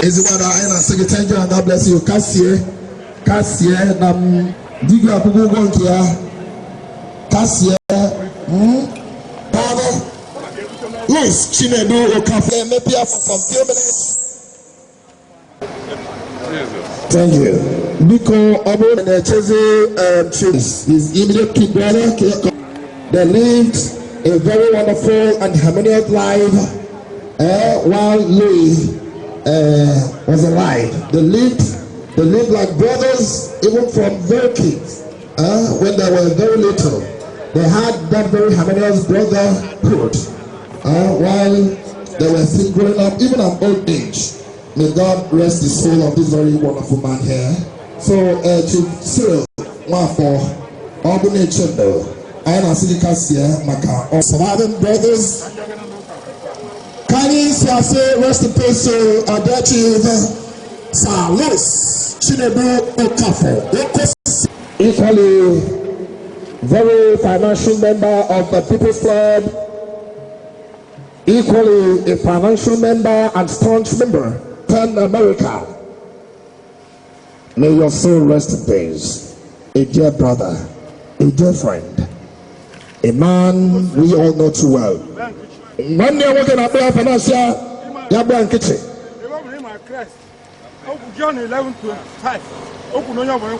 Ezigbo ada, anyị na-asị gị thank you and God bless you. Kasie, kasie na m di gị akwụkwọ ụgwọ nke ya. Kasie. Father Louis Chinedu Okafor emepe ya for some few minutes. Thank you. Biko, ọ bụrụ na na-echezi Chief, his immediate kid brother, they lived a very wonderful and harmonious life while Louis was alive. They lived like brothers even from very kids. When they were very little, they had that very harmonious brotherhood while they were still growing up, even at old age. May God rest the soul of this very wonderful man here. So, Chief Cyril Nwafọ, ọ bụ na-eche ndụ, anyị na-asị gị kasie maka all surviving brothers. Ka anyị si asị rest in peace to our dear Chief Sir Louis Chinedu Okafor. Okosi. Equally, very financial member of the People's Club, equally a financial member and staunch member, Pan America. May your soul rest in peace. A dear brother, a dear friend, a man we all know too well. Nwanne ya nwoke na-akpọ ya finance ya, ya gbaa nkịtị. Ebe ọ bụrụ ịma Kraịst, okwu John 11:25, okwu na onye ọbụla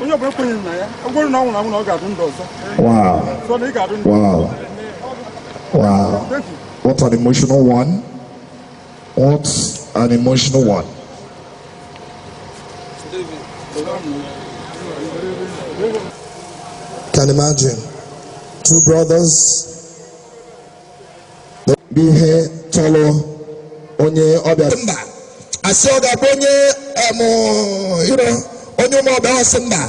onye ọbụla kwenyere na ya, ọ bụrụ na ọ nwụrụ anwụ, na ọ ga-adụ ndụ ọzọ. So na ị ga-adụ ndụ. Wow. Thank you. What an emotional one. What an emotional one. Can imagine two brothers bụ ihe tọrọ onye ọbịa mba, asị ọ ga-abụ onye onye ụmụ ọbịa, ọsị mba,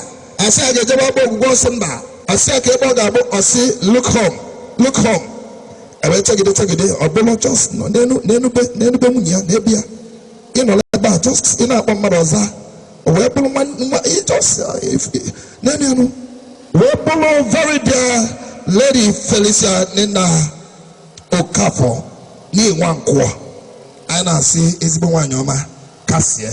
asị a ga-ejebe ọgba ogwugwu, ọsị mba, asị a ka ebe ọ ga-abụ, ọsị look home, look home. Ewee chegide chegide, ọ bụla just nọ n'enu n'enube n'enube nwunye ya n'ebe ya ịnọrọ ebe a, just ị na-akpọ mmadụ ọzọ, o wee bụrụ nwa nwa just n'enu enu wee bụrụ very dear Lady Felicia Nina Okafor n'ịnwa nkwọ. Anyị na-asị ezigbo nwaanyị ọma, kasie.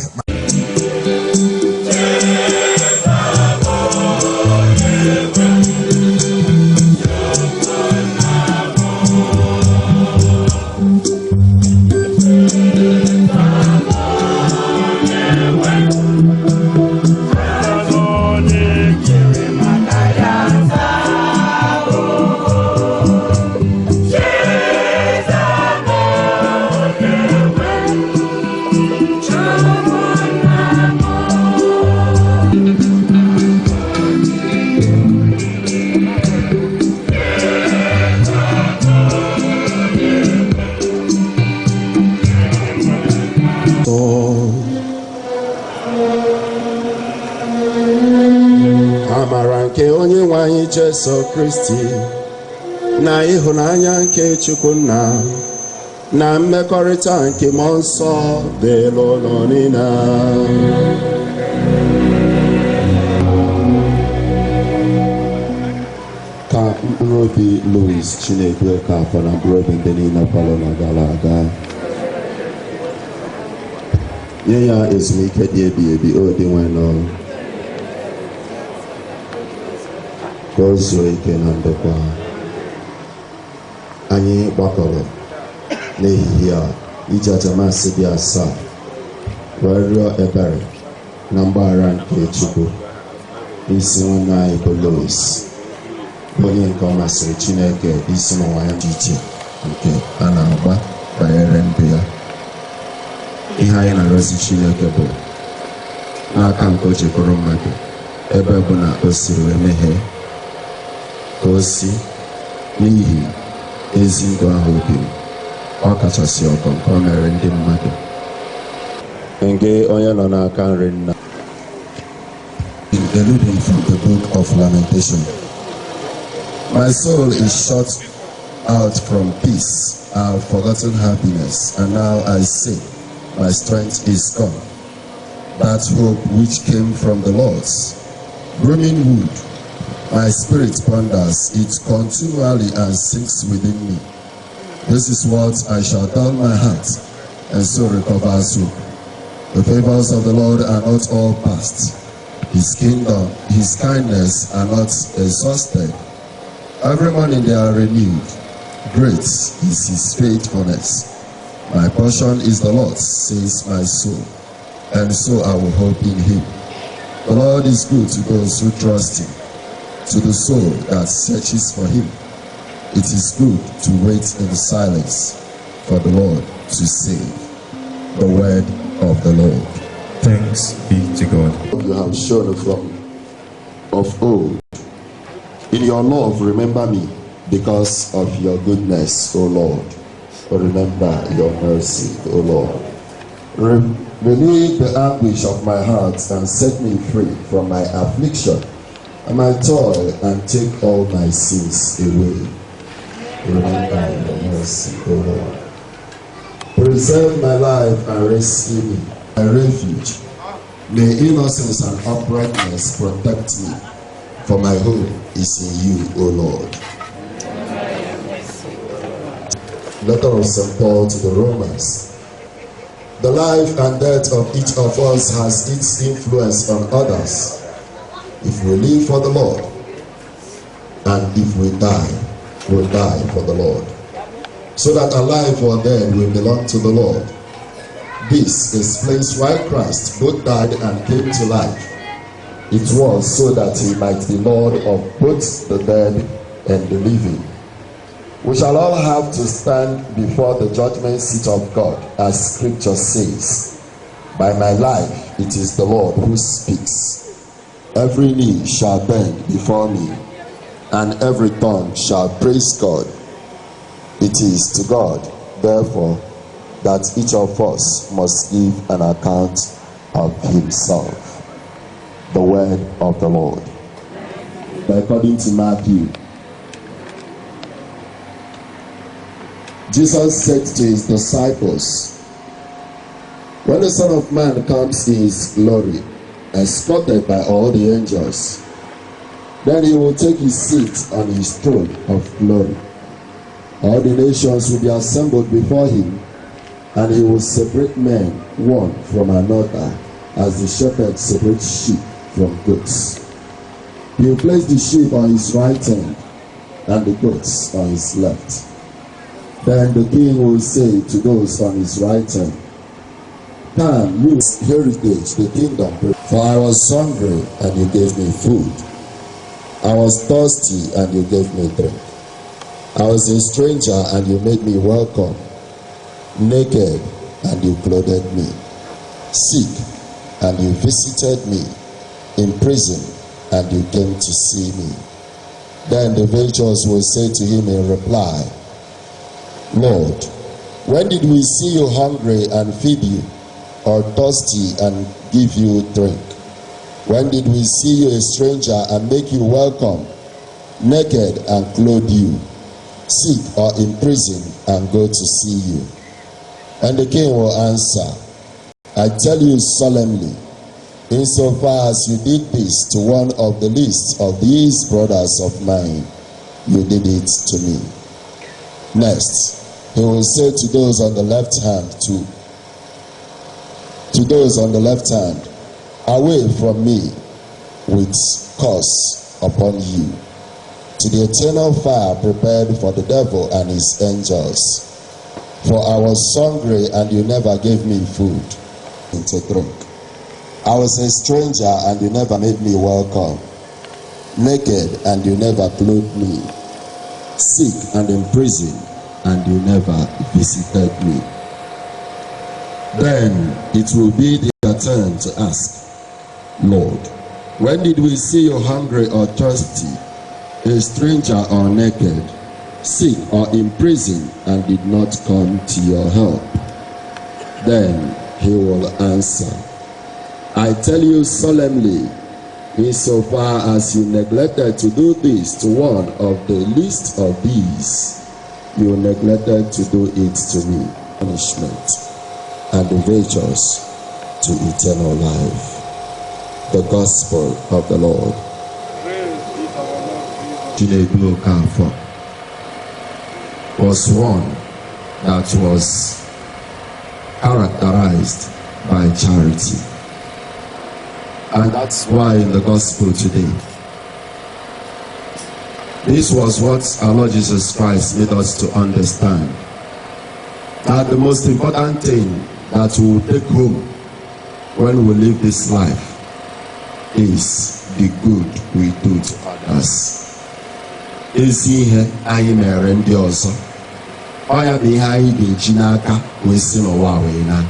Amara nke onye nwe anyị Jesu Kristi na ịhụnanya nke Chukwu Nna na mmekọrịta nke Mmụọ Nsọ dịrị unu niile. Ka mkpụrụ obi Louis Chinedu Okafor na mkpụrụ obi ndị niile kwalụ na gara aga nye ya ezumike dị ebi ebi, o Dinwenụ. Ka o zuo ike na ndokwa. Anyị gbakọrọ n'ehihie a iji aja Mass dị asaa wee rịọ ebere na mgbaghara nke Chukwu n'isi nwanne anyị bụ Louis, bụ onye nke ọ masịrị Chineke isi n'ụwa ya dị iche nke a na-agba banyere ndụ ya. Ihe anyị na-arịọzi Chineke bụ n'aka nke o ji bụrụ mmadụ, ebe bụ na o siri wee meghee, ka o si n'ihi ezi ndụ ahụ o biri, ọ kachasị ọgọ nke o mere ndị mmadụ nke onye nọ n'aka nri nna. A reading from the Book of Lamentation. My soul is shut out from peace. I have forgotten happiness, and now I say, my strength is gone. That hope which came from the Lord's grooming wood, my spirit ponders it continually and sinks within me. This is what I shall tell my heart, and so recovers hope. The favors of the Lord are not all past. His kingdom, his kindness are not exhausted. Every morning they are renewed. Great is his faithfulness. My portion is the Lord, says my soul, and so I will hope in him. The Lord is good to those who trust him, to the soul that searches for him. It is good to wait in silence for the Lord to save. The word of the Lord. Thanks be to God. You have shown from of old. In your love, remember me because of your goodness, O Lord. Remember your mercy, O Lord. Relieve the anguish of my heart and set me free from my affliction and my toil and take all my sins away. Remember your mercy, O Lord. Preserve my life and rescue me, my refuge. May innocence and uprightness protect me, for my hope is in you, O Lord. Letter of St. Paul to the Romans. The life and death of each of us has its influence on others. If we live for the Lord, and if we die, we die for the Lord. So that alive or dead we belong to the Lord. This explains why Christ both died and came to life. It was so that he might be Lord of both the dead and the living. We shall all have to stand before the judgment seat of God, as Scripture says. By my life, it is the Lord who speaks. Every knee shall bend before me, and every tongue shall praise God. It is to God, therefore, that each of us must give an account of himself. The word of the Lord. According to Matthew, Jesus said to his disciples, "When the Son of Man comes in his glory, escorted by all the angels, then he will take his seat on his throne of glory. All the nations will be assembled before him, and he will separate men one from another, as the shepherd separates sheep from goats. He will place the sheep on his right hand and the goats on his left. Then the king will say to those on his right hand, 'Come, you heritage, the kingdom. For I was hungry, and you gave me food. I was thirsty, and you gave me drink. I was a stranger, and you made me welcome. Naked, and you clothed me. Sick, and you visited me. In prison, and you came to see me.' Then the virtuous will say to him in reply, 'Lord, when did we see you hungry and feed you, or thirsty and give you drink? When did we see you a stranger and make you welcome, naked and clothe you, sick or in prison and go to see you?' And the king will answer, 'I tell you solemnly, insofar as you did this to one of the least of these brothers of mine, you did it to me.' Next, he will say to those on the left hand, to those on the left hand, 'Away from me with curse upon you. To the eternal fire prepared for the devil and his angels. For I was hungry, and you never gave me food to drink. I was a stranger, and you never made me welcome. Naked, and you never clothed me. Sick and in prison, and you never visited me. Then it will be their turn to ask, "Lord, when did we see you hungry or thirsty, a stranger or naked, sick or in prison, and did not come to your help?" Then he will answer, "I tell you solemnly, insofar as you neglected to do this to one of the least of these, you neglected to do it to me." Punishment, and the virtuous to eternal life. The Gospel of the Lord. Chinedu Okafor was one that was characterized by charity. And that's why in the gospel today, this was what our Lord Jesus Christ made us to understand, that the most important thing that we will take home when we live this life is the good we do to others. Ezi ihe anyị mere ndị ọzọ, ọ ya bụ ihe anyị ga-eji n'aka wee si n'ụwa wee na.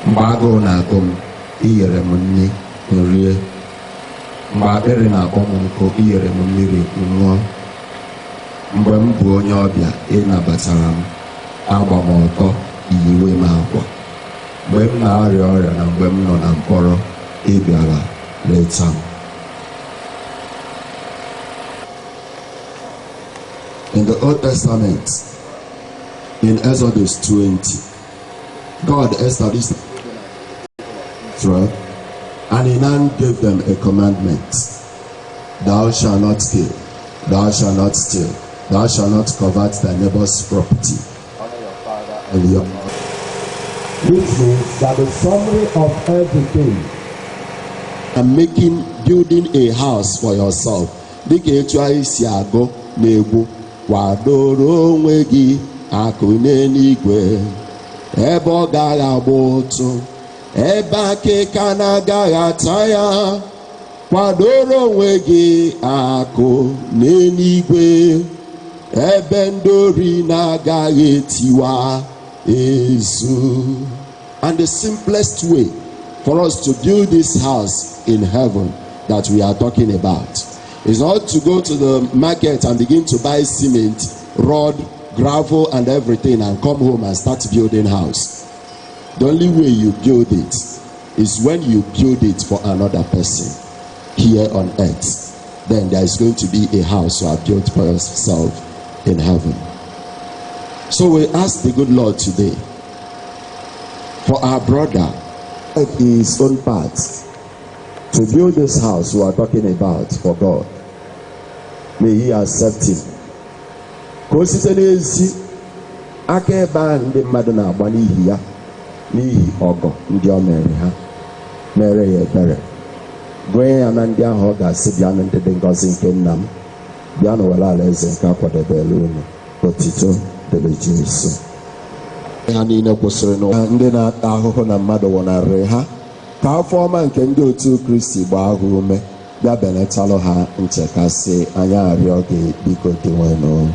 Mgbe agụụ na-agụ m, inyere m nri m rie. Mgbe akpịrị na-akpọ m nkụ, inyere m mmiri m ṅụọ. Mgbe m bụ onye ọbịa, ị nabatara m. Agba m ọtọ, iyiwe m akwa. Mgbe m na-arịa ọrịa na mgbe m nọ na mkpọrọ, ị bịara leta m. In the Old Testament, in Exodus 20, God established Israel and he now gave them a commandment: "Thou shalt not kill, thou shalt not steal, thou shalt not covet thy neighbor's property, honor your father and your mother." Which means that the summary of everything And making building a house for yourself, dịka etu anyị si agụ n'egwu, "Kwadoro onwe gị akụ n'eluigwe, ebe ọ gaghị agba ụtụ, ebe akịka na-agaghị ata ya. Kwadoro onwe gị akụ n'eluigwe, ebe ndị ori na-agaghị etiwa ezu." And the simplest way for us to build this house in heaven that we are talking about is not to go to the market and begin to buy cement, rod, gravel, and everything and come home and start building house. The only way you build it is when you build it for another person here on earth. Then there is going to be a house you have built for yourself in heaven. So we ask the good Lord today for our brother, his own part to build this house we are talking about for God. May he accept him. Ka o site n'ezi aka ebe ahụ ndị mmadụ na-agba n'ihi ya, n'ihi ọgọ ndị o mere ha, mere ya ebere, gụnye ya na ndị ahụ ọ ga-asị, "Bịanụ, ndị dị ngọzi nke nna m, bịanụ were alaeze nke akwadebere unu." Otito dịrị Jesu. Ha niile kwụsịrị n'ụwa, ndị na-ata ahụhụ na mmadụ nwụnarịrị ha, ka afọ ọma nke ndị otu Kristi gbaa ha ume, bịa benetalụ ha nchekasị. Anyị arịọ gị, biko, Dinwenụ.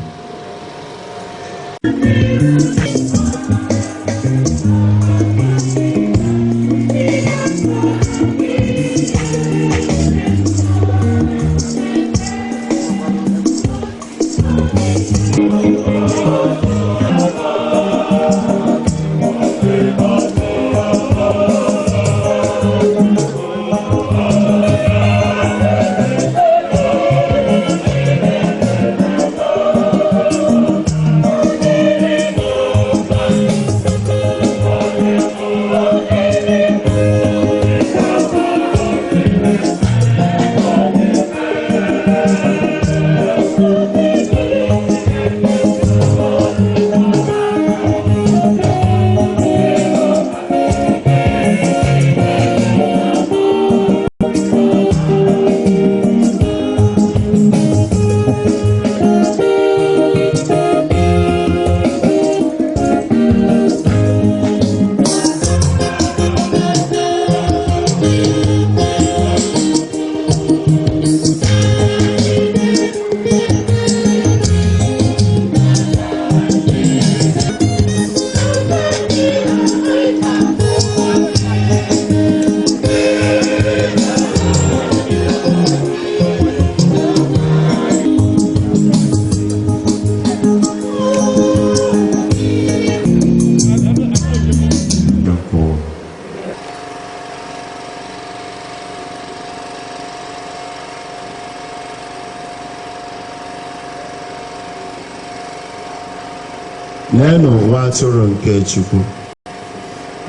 Neenụ nwa atụrụ nke Chukwu.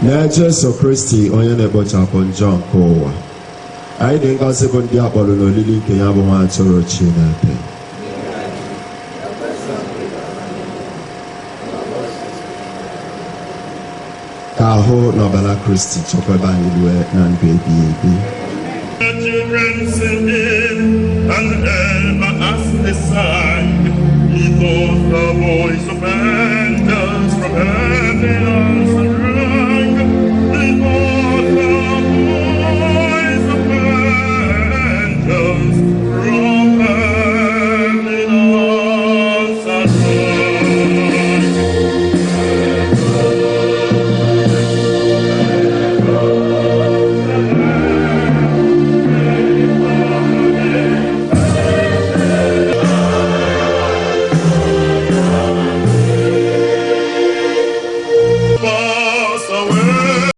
Nee Jesu Kristi, onye na-ekpochapụ njọ nke ụwa. Anyị dị ngọzi bụ ndị a kpọrọ n'olili nke ya bụ nwa atụrụ Chineke. Ka ahụ na ọbara Kristi chekwaba anyị rue na ndụ ebighị ebi. The children singing, and ever as they sang, methought the voice of angels from heaven answered rang. Methought the voice of angels from heaven answered rang. Pass away.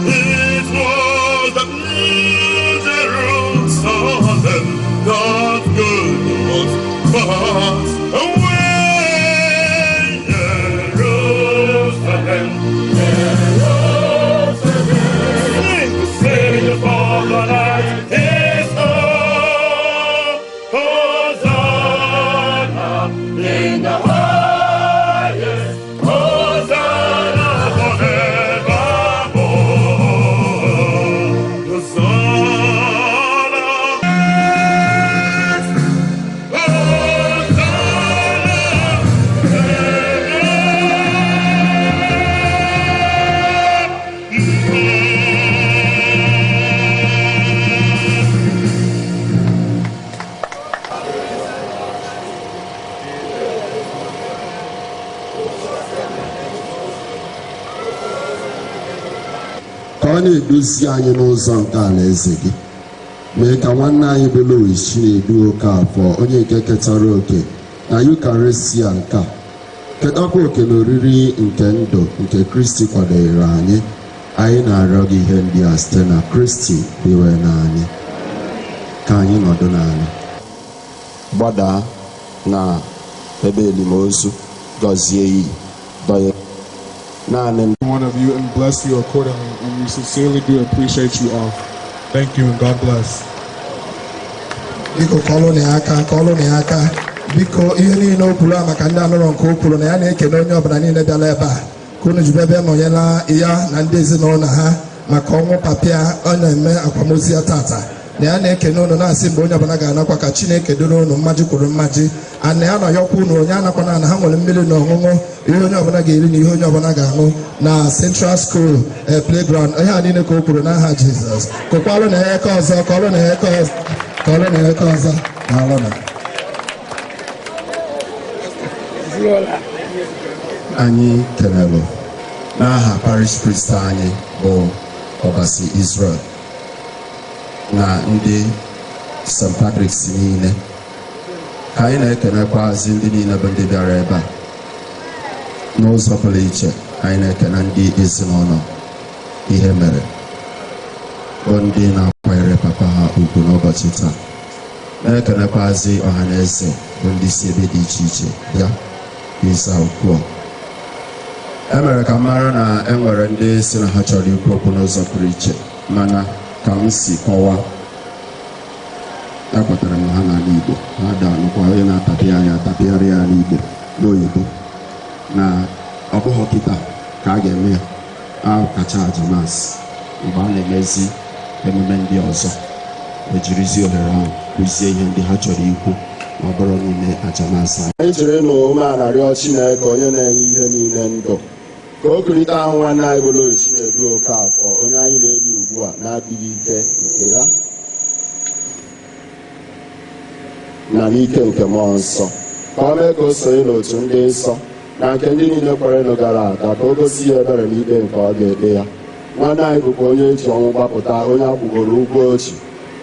It was that new Jerusalem that could not pass away. Jerusalem, Jerusalem. Sing, sing for the night is o'er. Hosanna in the highest. Hosanna forevermore. Hosanna. Hosanna. Ka ọ na-eduzi anyị n'ụzọ nke alaeze gị, mee ka nwanne anyị bụ Louis Chinedu Okafọ, onye nke ketara oke na Yukarịsịa nke a, ketakwa oke na oriri nke ndụ nke Kristi kwadoro anyị. Anyị na-arịọ gị ihe ndị a site na Kristi diwe n'anyị. Ka anyị nọdụ n'ala, gbadaa na ebe elimozu, gọzie iyi dọnye naanị One of you and bless you accordingly. And we sincerely do appreciate you all. Thank you and God bless. Biko, kọọlụ na ya aka, kọọlụ na ya aka, biko. Ihe niile o kwuru a maka ndị anụrụ nke o kwuru na ya na-ekene onye ọbụla niile bịara ebe a ka unu jibe ebe nọnyela ya na ndị ezinụlọ ha maka ọnwụ papịa ọ na-eme akwamozu ya tata, na ya na-ekene unu, na-asị mgbe onye ọbụla ga-anakwa, ka Chineke duru unu mmaji kwuru mmaji. Ana ya nọyọkwa unu, onye anakwana na ha nwere mmiri na ọṅụṅụ, ihe onye ọbụla ga-eri na ihe onye ọbụla ga-aṅụ na Central School playground. Ihe a niile ka o kwuru n'aha Jizọs. Kụkwalụ na ya aka ọzọ, kọọlụ na ya aka ọzọ, kọọlụ na ya aka ọzọ. Daalụ na. Anyị kelelụ n'aha parish priest anyị bụ Ọbasi Israel na ndị St. Patrick's niile, ka anyị na-ekenekwazi ndị niile bụ ndị bịara ebe a. N'ụzọ pụrụ iche, anyị na-ekene ndị ezinụlọ ihe mere, bụ ndị na-akwanyere papa ha ugwu n'ụbọchị taa, na-ekenekwazi ọha na eze bụ ndị si ebe dị iche iche bịa ịza okwu a. E mere ka m mara na e nwere ndị si na ha chọrọ ikwu okwu n'ụzọ pụrụ iche, mana ka m si kọwaa, ekwetara m ha n'ala Igbo ha da anụkwa onye na-atapịa anya atapịgharị ya n'Igbo n'oyibo, na ọ bụghị kịta ka a ga-eme ya, a kacha aja Mass mgbe a na-emezi emume ndị ọzọ, ejirizi ohere ahụ kụzie ihe ndị ha chọrọ ikwu ma ọ bụrụ n'ime aja Mass. Anyị jiri nụ umeala rịọ Chineke, onye na-enye ihe niile ndụ, ka o kulite ahụ nwanne anyị bụ Louis Chinedu Okafọ, onye anyị na-eli ugbu a, na-adịghị ike nke ya na n'ike nke Mmụọ Nsọ, ka o mee ka o sonye n'otu ndị nsọ na nke ndị niile kwerenụ gara aga, ka o gosi ya ebere n'ikpe nke ọ ga-ekpe ya. Nwanne anyị bụkwa onye eji ọnwụ gbapụta, onye akwụgoro ụgwọ ochi,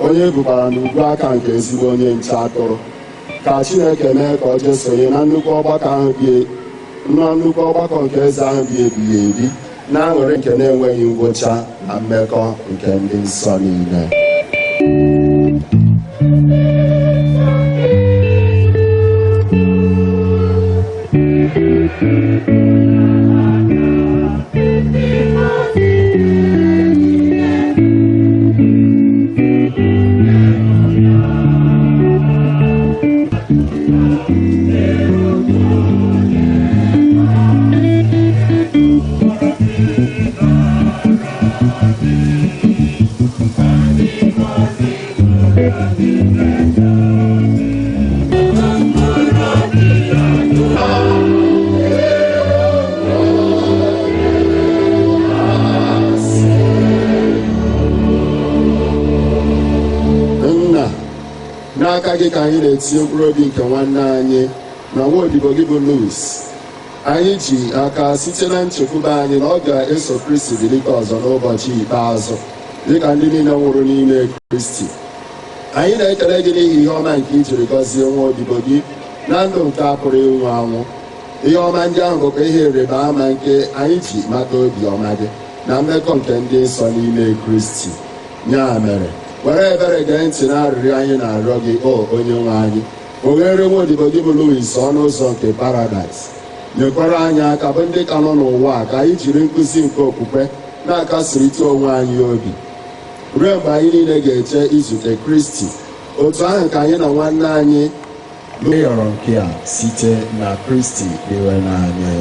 onye ebukwara n'ubu aka nke ezigbo onye nche atụrụ. Ka Chineke mee ka ọ jee sonye na nnukwu ọgbakọ nke eze ahụ dị ebighị ebi, na aṅụrị nke na-enweghị ngwụcha na mmekọ nke ndị nsọ niile. Nna, n'aka gị ka anyị na-etinye mkpụrụ obi nke nwanne anyị na nwa odibo gị bụ Louis. Anyị ji aka site na nchekwube anyị na ọ ga-eso Kristi bilite ọzọ n'ụbọchị ikpeazụ, dịka ndị niile nwụrụ n'ime Kristi. Anyị na-ekele gị n'ihi ihe ọma nke i jiri gọzie nwa odibo gị na ndụ nke a pụrụ ịnwụ anwụ. Ihe ọma ndị ahụ bụkwa ihe ịrịba ama nke anyị ji mata obi ọma gị na mmekọ nke ndị nsọ n'ime Kristi. Ya mere, were ebere gee ntị na arịrịọ anyị na-arịọ gị, o Onye nwe anyị. Oghere nwa odibo gị bụ Louis ọnụ ụzọ nke paradaịs. Nyekwara anyị aka bụ ndị ka nọ n'ụwa a ka anyị jiri nkuzi nke okwukwe na-akasịrịta onwe anyị obi ruo mgbe anyị niile ga-eje izute Kristi. Otu ahụ ka anyị na nwanne anyị rịọrọ nke a site na Kristi dịwe n'anyị.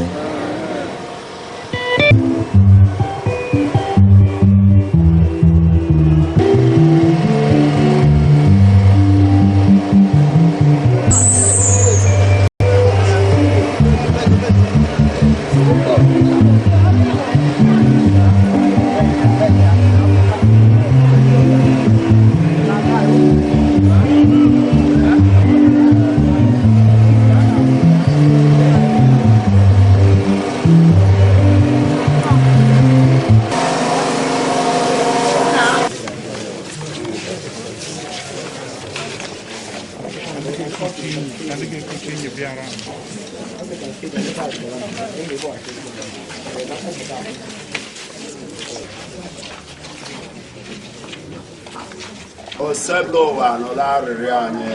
Osebụlụwa nụla arịrịọ anyị.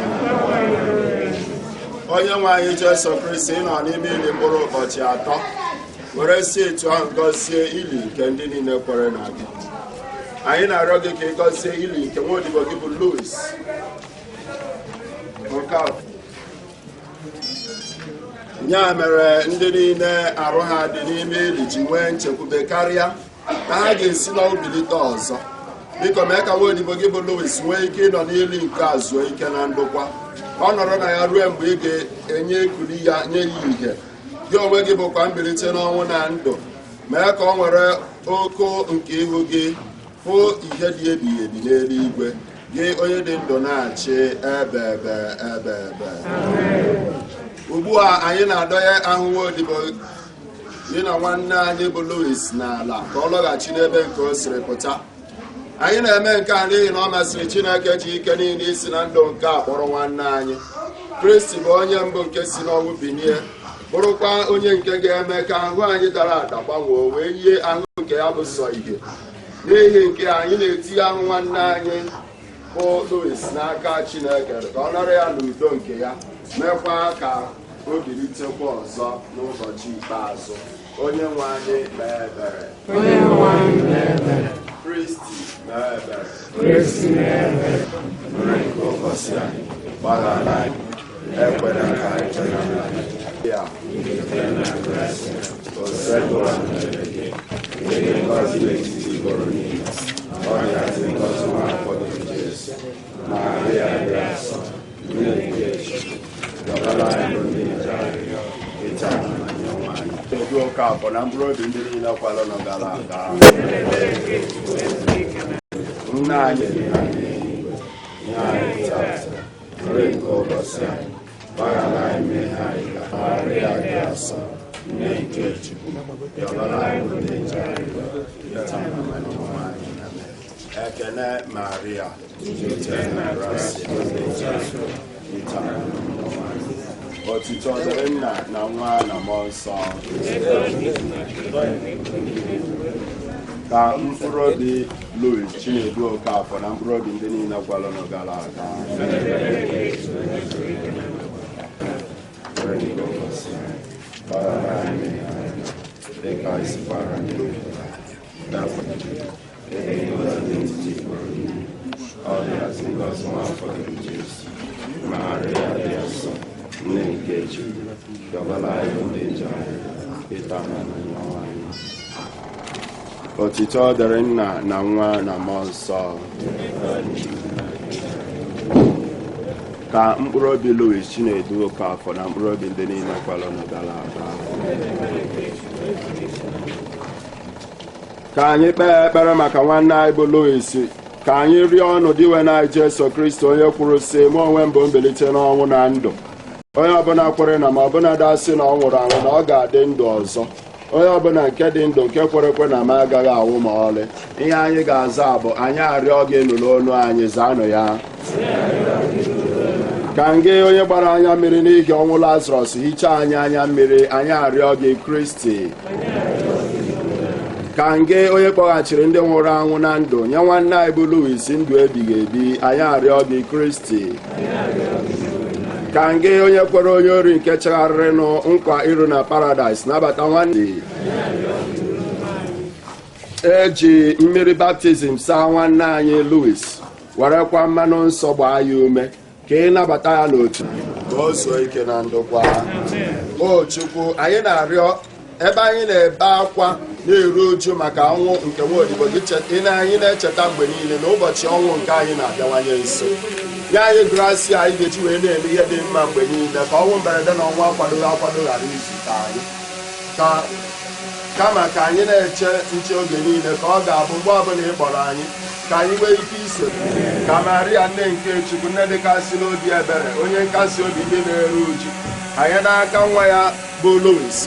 Onye nwe anyị Jesu Kristi nọ n'ime ili mkpụrụ ụbọchị 3 were si etu ahụ gọzie ili nke ndị niile kwere na gị. Anyị na-arịọ gị ka ị gọzie ili nke nwa odibo gị bụ Louis Okafor. Ya mere ndị niile arụ ha dị n'ime ili ji nwee nchekwube karịa na ha ga-esi n'ọnwụ bilite ọzọ. Biko mee ka nwa odibo gị bụ Louis nwee ike ịnọ n'ili nke a zuo ike na ndokwa, ka ọ nọrọ na ya ruo mgbe ị ga-enye ekuli ya nye ya ihe. Gị onwe gị bụkwa mbilite n'ọnwụ na ndụ. Mee ka ọ nwere oko nke ihu gị hụ ihe dị ebighị ebi n'eluigwe, gị onye dị ndụ na-achị ebe ebe ebe ebe. Ugbu a anyị na-adọnye ahụ nwa odibo gị na nwanne anyị bụ Louis n'ala ka ọ lọghachi n'ebe nke o siri pụta. Anyị na-eme nke a n'ihi na ọ masịrị Chineke ji ike niile isi na ndụ nke a kpọrọ nwanne anyị. Kristi bụ onye mbụ nke si n'ọnwụ binie, bụrụkwa onye nke ga-eme ka ahụ anyị dara ada gbanwee wee yie ahụ nke ya bụ sọ ihe. N'ihi nke anyị na-etinye ahụ nwanne anyị bụ Louis n'aka Chineke ka ọ nara ya n'udo nke ya, mekwa ka o bilitekwa ọzọ n'ụbọchị ikpeazụ. Onye nwe anyị mee ebere. Kristi mee ebere. Nke ụbọchị anyị gbaghara anyị, ekwela ka anyị ya Osebụla ịdị ngọzi n'etiti ikporo niile, ọ dịghazị ngọzi nwa afọ gị Jesu. Maria dị asọ, nne nke Chukwu, yọbara anyị bụ ndị nje arịrịọ, ịta na nye nwa anyị. Kedu Okafor na mkpụrụ obi ndị niile kwalụnụ gara aga. Nna anyị dị na n'eluigwe, nye anyị tata nri nke ụbọchị anyị, gbaghara anyị mmehie anyị ka Maria dị asọ, nne nke Chukwu, yọbara anyị bụ ndị nje arịrịọ, ịta na nye nwa anyị. Ekele Maria, jupụtara na grasia, ịta na nye nwa anyị. Otito dịrị Nna na Nwa na Mmụọ Nsọ. Ka mkpụrụ obi Louis Chinedu Okafor na mkpụrụ obi ndị niile kwalụnụ gara aga. Dịka anyị sikwara ndị ọ dịghazị ngọzi nwa afọ gị bụ Jesu. Maria dị asọ, nne nke Chukwu, yọbara anyị bụ ndị nje anyị, ịta na nye ọnwa anyị. Otito dịrị Nna na Nwa na Mmụọ Nsọ. Ka mkpụrụ obi Louis Chinedu Okafọ na mkpụrụ obi ndị niile kwalụnụ gara aga. Ka anyị kpee ekpere maka nwanne anyị bụ Louis. Ka anyị rịọ ọnụ Dinwenụ anyị Jesu Kristi, onye kwuru sị, "Mụ onwe m bụ mbilite n'ọnwụ na ndụ. Onye ọbụla kwere na m, ọbụla dasị na ọ nwụrụ anwụ, na ọ ga-adị ndụ ọzọ. Onye ọbụla nke dị ndụ nke kwere ekwe na m agaghị anwụ ma ọlị." Ihe anyị ga-aza bụ, "Anyị arịọ gị, nụrụ olu anyị." Zaanụ ya. Ka ngị onye gbara anya mmiri n'ihi ọnwụ Lazarọs hichaa anyị anya mmiri. Anyị arịọ gị, Kristi. Ka ngị onye kpọghachiri ndị nwụrụ anwụ na ndụ nye nwanne anyị bụ Louis ndụ ebighị ebi. Anyị arịọ gị, Kristi. Ka ngị onye kwere onye ori nke chegharịrịnụ nkwa iru na paradaịs nabata nwanne. Eji mmiri baptizim saa nwanne anyị Louis, werekwa mmanụ nsọ gbaa ya ume ka ị nabata ya n'otu, ka o zuo ike na ndokwa. O Chukwu, anyị na-arịọ, ebe anyị na-ebe akwa na-eru uju maka ọnwụ nke nwa odibo gị, anyị na-echeta mgbe niile na ụbọchị ọnwụ nke anyị na-abịawanye nso. Nye anyị grasia anyị ga-eji wee na-eme ihe dị mma mgbe niile, ka ọnwụ mberede na ọnwụ akwadoghị akwado ghara izute anyị, ka kama ka anyị na-eche nche oge niile, ka ọ ga-abụ mgbe ọbụla ị kpọrọ anyị, ka anyị nwee ike iso ka Maria, nne nke Chukwu, nne dịkasị n'obi ebere, onye nkasi obi ndị na-eru uju, anyị n'aka nwa ya bụ Louis,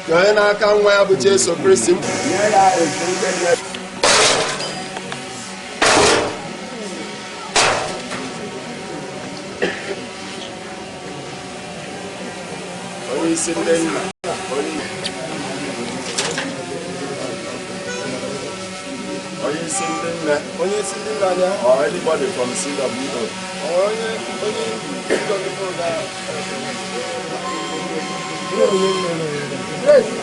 ka onye n'aka nwa ya bụ Jesu Kristi nye ya ezumike dị. Onye isi ndị nna, onye isi ndị nne, Onye isi ndị nna anya. Or anybody from CWO. Onye onye CWO ga. Grace.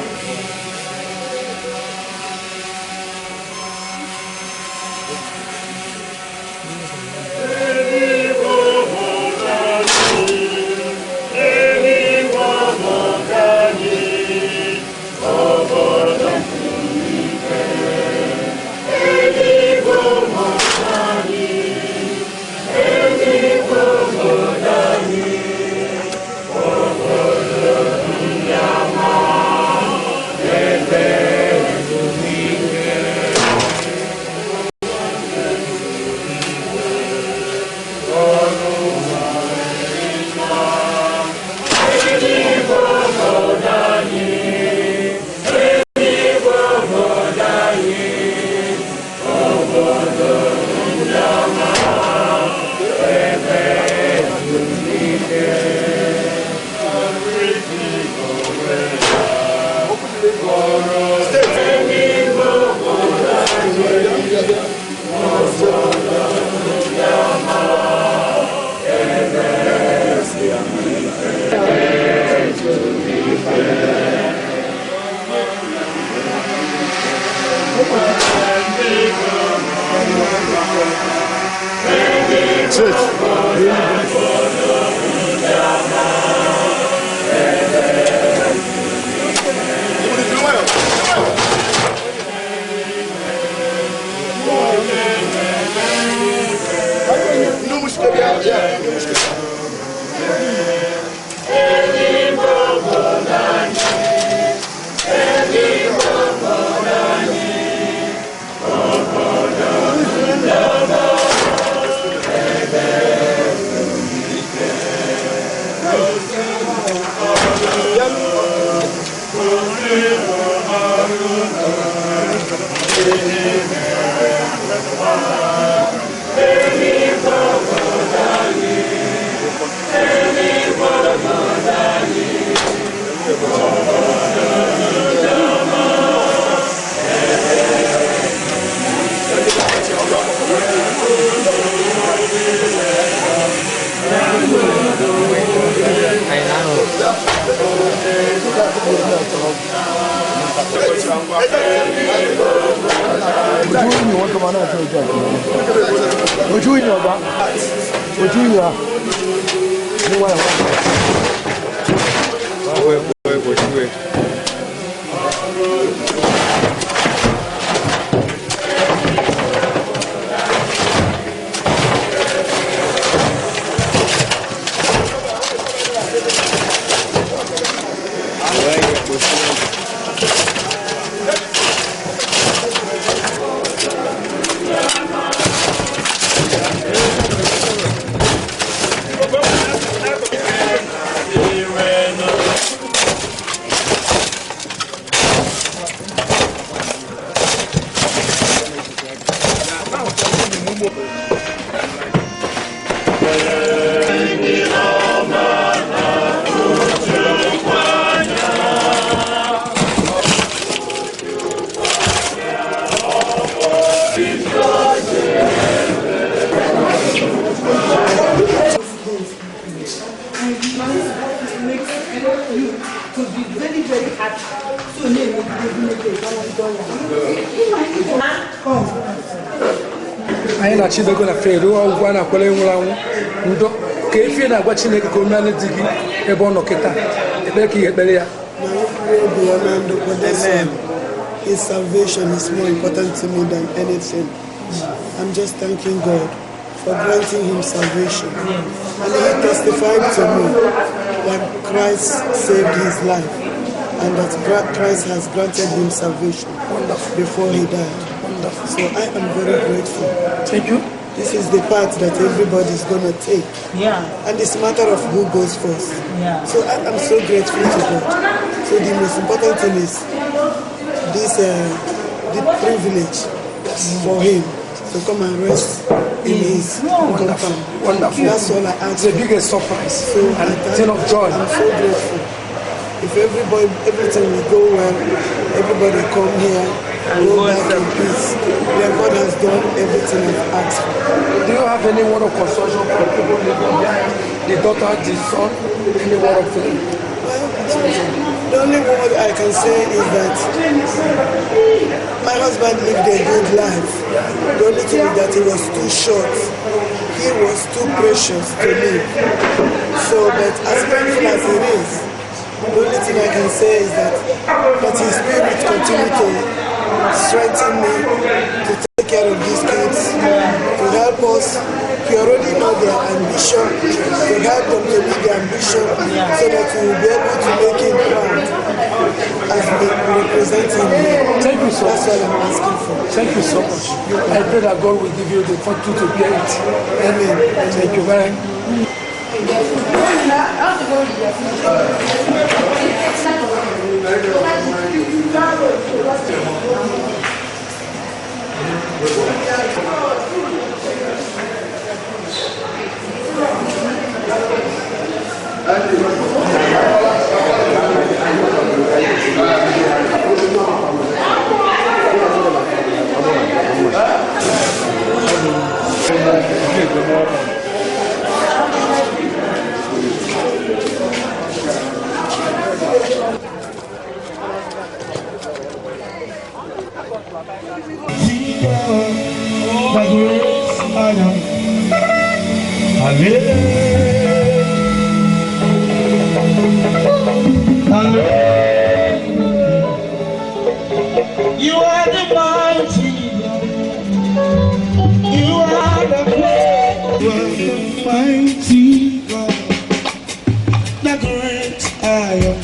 Ojú ìyàn ọba, ojú ìyàn ní wáyà wáyà. Anyị na Chibego na fere ọgwụgwọ a na-akwere nwụrụ anwụ ndo ka efi na-agwa Chineke ka o mere di gị ebe ọ nọ kịta ekpere ka ihe ekpere ya. Obi ya na ndokwa. This one, his salvation is more important to me than anything. I'm just thanking God for granting him salvation. And he testified to me that Christ saved his life and that Christ has granted him salvation before he died. So I am very grateful. Thank you. This is the path that everybody's gonna take. And it's a matter of who goes first. So I am so grateful to God. So the most important thing is this the privilege for him to come and rest in his compound. Wonderful. That's all I ask. It's the biggest surprise So and I thank- thing of joy. I'm so grateful. If everybody, everything will go well, everybody come here, go back in peace. Then God has done everything I've asked for. Do you have any word of consolation for people living behind the daughter, the son, any word of Well, the only word I can say is that my husband lived a good life. The only thing is that he was too short. He was too precious to live. So, but as painful as it is, the only thing I can say is that his spirit continue to strengthen me to take care of these kids, to help us. He already know their ambition, to help them to meet their ambition so that we will be able to make him proud as we represent him here. Thank you so That's much. all I'm asking for. Thank you so much. I pray that God will give you the fortune to bear it. Amen. Thank you very much. The great I am. Hallelujah. Hallelujah. You are the mighty God. You are the great. You are the mighty God. The great I am.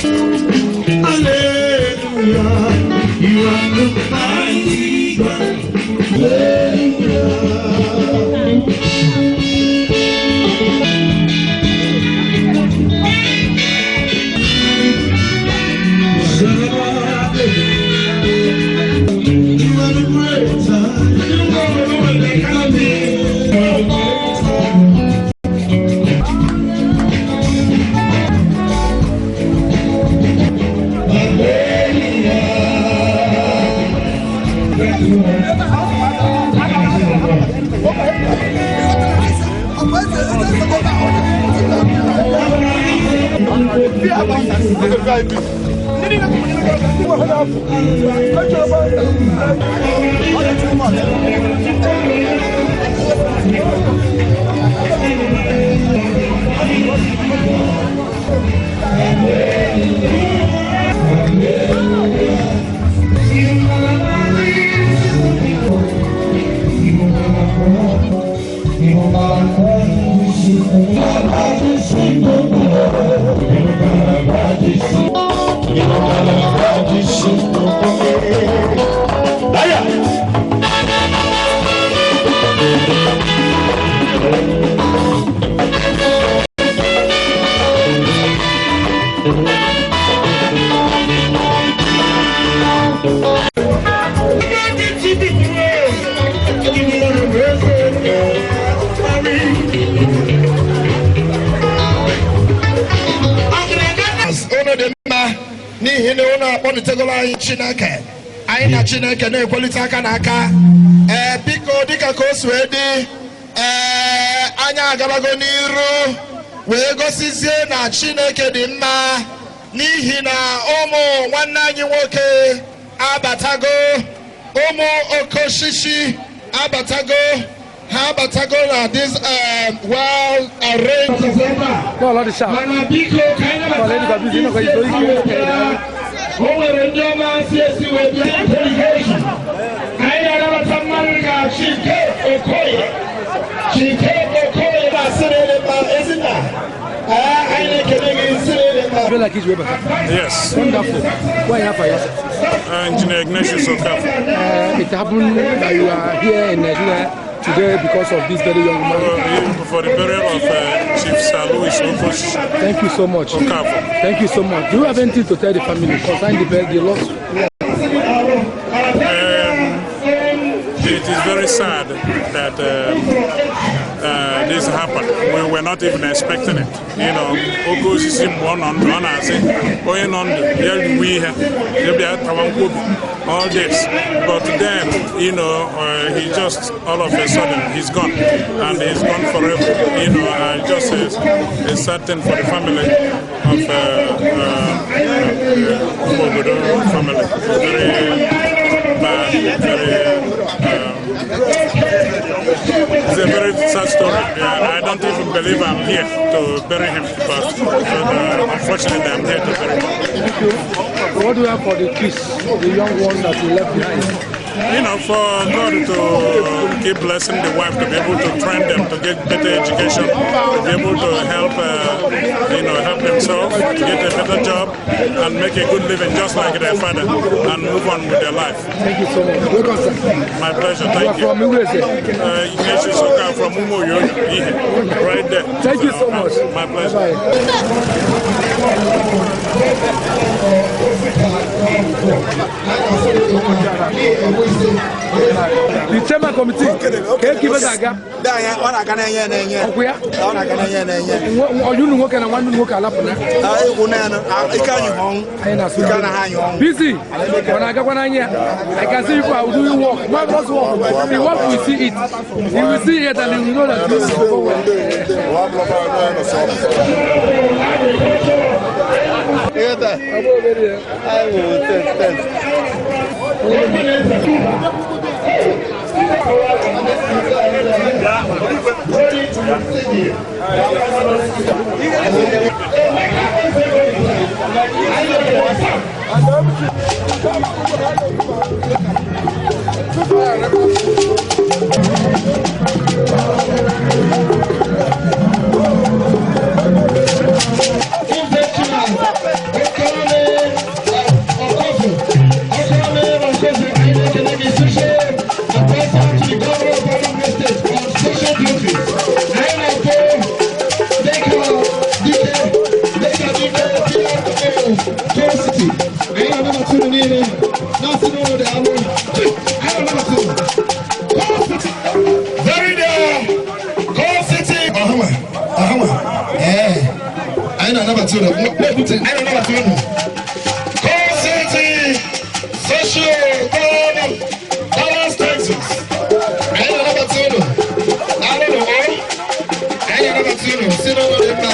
Hallelujah. You are the mighty God. Hallelujah. You are the great I am. You are the great I am. Unu dị mma n'ihi na unu akpọlitegoro anyị Chineke, anyị na Chineke na-ekwelite aka na aka. Ee, biko, dịka ka o si wee dị, ee, anyị agabago n'iru wee gosizie na Chineke dị mma n'ihi na ụmụ nwanne anyị nwoke abatago, ụmụ okosisi abatago. Ha abatago na this well arranged. Lọlọ dị sharp. Mana biko, ka anyị Lọlọ ịdịkwa busy, ịnọkwa izo ike. O nwere ndị ọma si esi wee bịa delegation. Anyị na-anabata mmadụ ka Chike Okoye. Chike Okoye na Sịrịlịma Ezinna. Ee, anyị na-ekele gị, Sịrịlịma. Feel like iji wee bata. Yes. Wonderful. Why you for Engineer Ignatius Okafor. It happened that you are here in Nigeria today because of this very young man. For the burial of Chief Sir Louis Okos. Thank you so much. Okafor. Thank you so much. Do you have anything to tell the family concerning the loss? It is very sad that this happened. We were not even expecting it. Oke osisi mgbe ọ nọ ndụ, ọ na-asị onye nọ ndụ ya riwe ihe ya bịa tawa nkwobi, all this. But then, he just all of a sudden he's gone, and he's gone forever. Just a sad thing for the family of Umuobodo family. Very bad, very. It's a very sad story. I don't even believe I'm here to bury him, but unfortunately I'm here to bury him. Thank you. What do you have for the kids, the young ones that you left behind? For God to keep blessing the wife, to be able to train them to get better education, to be able to help themselves, get a better job, and make a good living just like their father, and move on with their life. Thank you so much. Welcome, sir. My pleasure. You Thank are you. from Iweze. Ignatius Okafor from Umuoyo, right there. Thank you so much. My pleasure. Bye. The chairman committee, ka eke ibe ga-aga? Ọ na-aga na-enye na-enye. Ọkwụ ya? Ọ na-aga na-enye na-enye. Onye unu nwoke na nwanne unu nwoke alapụna. Egwu na ike anyị ọnwụ. Anyị na-asụ. Ike anaghị anyị ọnwụ. Busy. Ọ na-agakwa n'anya. I can see people are doing work. Not just work. The work will see it. You will see it and you will know that this is go well. Ọ bụ obere ya. Advisor to the Governor of Anambra State on Special Duties. Anyị na-akpọ dịka dike dịka dike PRO City. Anyị na-anabata unu niile na-asị n'ụlọ dị alụ. Anyị na-anabata unu. Very there. Call City. Ọhanwa, ọhanwa. Ee, anyị na-anabata unu. Na-ebute, anyị na-anabata unu. Call City Social Club, Dallas, Texas. Anyị na-anabata unu. Daalụ nụ, ọ. Anyị na-anabata unu si n'ụlọ dị mma.